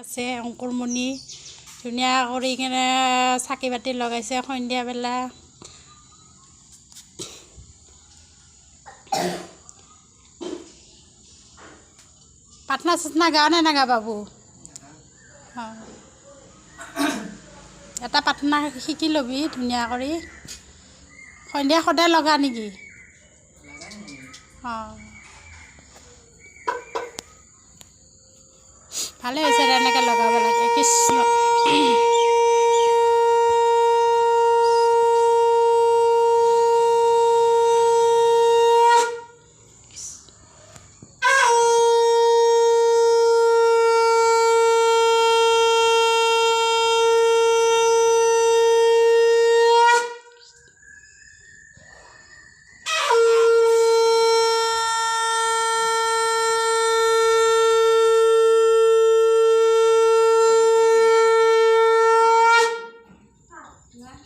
আছে অংকুৰমণি ধুনীয়া কৰি কিনে চাকি বাতি লগাইছে সন্ধিয়াবেলা। প্ৰাৰ্থনা চাৰ্থনা গাৱ নে নাগা বাবু? অঁ, এটা প্ৰাৰ্থনা শিকি ল'বি ধুনীয়া কৰি। সন্ধিয়া সদায় লগা নেকি? অঁ, ভালে হৈছে, এনেকৈ লগাব লাগে। কৃষ্ণ।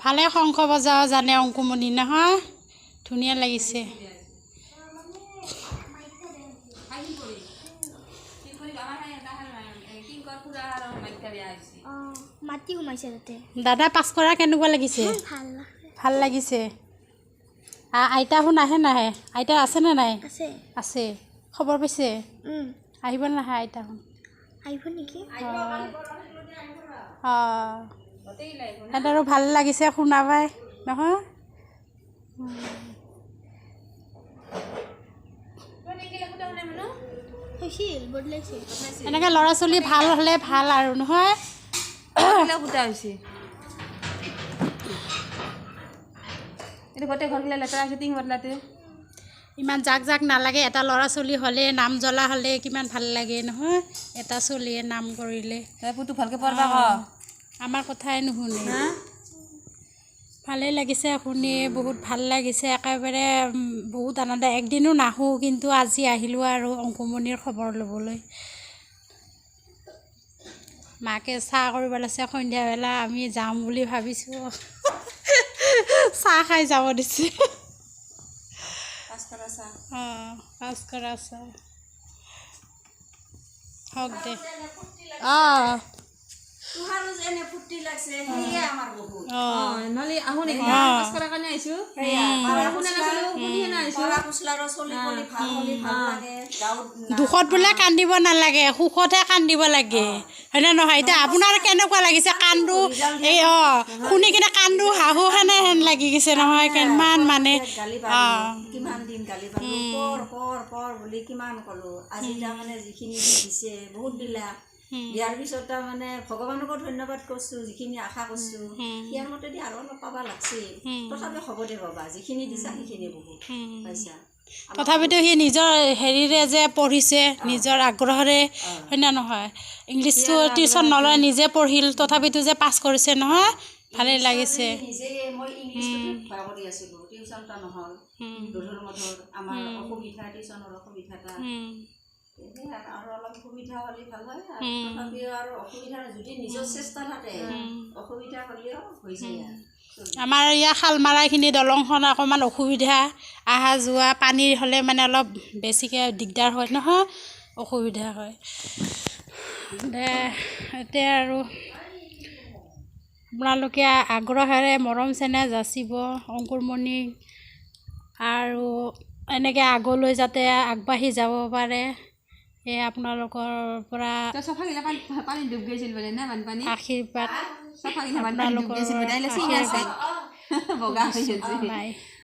ভালে শংখ বজাব জানে অংকুমণি নহয়, ধুনীয়া লাগিছে। দাদা পাছ কৰা কেনেকুৱা লাগিছে? ভাল লাগিছে। আইতা শুন আহে নাহে? আইতা আছে নে নাই? আছে। খবৰ পাইছে? আহিব নাহে আইতা শুন? আহিব নেকি? অঁ, সিহঁতৰো ভাল লাগিছে শুনা পাই নহয়। এনেকৈ ল'ৰা ছোৱালী ভাল হ'লে ভাল আৰু নহয়। ইমান জাক জাক নালাগে, এটা ল'ৰা ছোৱালী হ'লে নাম জ্বলা হ'লে কিমান ভাল লাগে নহয়। এটা ছোৱালীয়ে নাম কৰিলে আমাৰ কথাই নুশুনে। ভালেই লাগিছে শুনি, বহুত ভাল লাগিছে একেবাৰে, বহুত আনন্দ। একদিনো নাহোঁ কিন্তু আজি আহিলোঁ আৰু অংকুমণিৰ খবৰ ল'বলৈ। মাকে চাহ কৰিব লৈছে সন্ধিয়াবেলা, আমি যাম বুলি ভাবিছোঁ, চাহ খাই যাব দিছে। অঁ, পাছ কৰা চাহ হওক দে। অঁ, দুখত বোলে কান্দিব নালাগে, সুখতহে কান্দিব লাগে, হয়নে নহয়? এতিয়া আপোনাৰ কেনেকুৱা লাগিছে? কান্দো এই শুনি কিনে কান্দো হাঁহো সেনে হেন লাগি গৈছে নহয়, কিমান মানে। কিমান দিন গালি পালো, পৰ পৰ পৰ বুলি কিমান ক'লো। আজি তাৰমানে যিখিনি দিছে বহুত দিলা, দিয়াৰ পিছত তাৰমানে ভগৱানকো ধন্যবাদ কৰিছোঁ, যিখিনি আশা কৰিছোঁ ইয়াৰ মতেদি আৰু অলপ পাবা লাগছিল, তথাপি হ'ব দে বাবা, যিখিনি দিছা সেইখিনি বহুত পাইছা। তথাপিতো সি নিজৰ হেৰিৰে যে পঢ়িছে, নিজৰ আগ্ৰহেৰে, হয়নে নহয়? ইংলিছটো টিউশ্যন নলয়, নিজে পঢ়িল, তথাপিতো যে পাছ কৰিছে নহয়, ভালেই লাগিছে। নিজে মই ইংলিছটো ভয় কৰি আছিলোঁ, টিউশ্যন এটা নহ'ল, দুধৰ মধুৰ আমাৰ অসুবিধা, টিউশ্যনৰ অসুবিধা এটা, আৰু অলপ সুবিধা হ'লে ভাল হয়। তথাপিও আৰু অসুবিধা যদি নিজৰ চেষ্টা থাকে, অসুবিধা হ'লেও হৈ যায়। আমাৰ ইয়াৰ শালমাৰাখিনি দলংখন অকণমান অসুবিধা, অহা যোৱা পানী হ'লে মানে অলপ বেছিকৈ দিগদাৰ হয় নহয়, অসুবিধা হয়। দে এতিয়া আৰু আপোনালোকে আগ্ৰহেৰে মৰম চেনেহ যাচিব অংকুৰমণিক, আৰু এনেকৈ আগলৈ যাতে আগবাঢ়ি যাব পাৰে, এই আপোনালোকৰ পৰা আশীৰ্বাদ, আপোনালোকৰ আশীৰ্বাদ।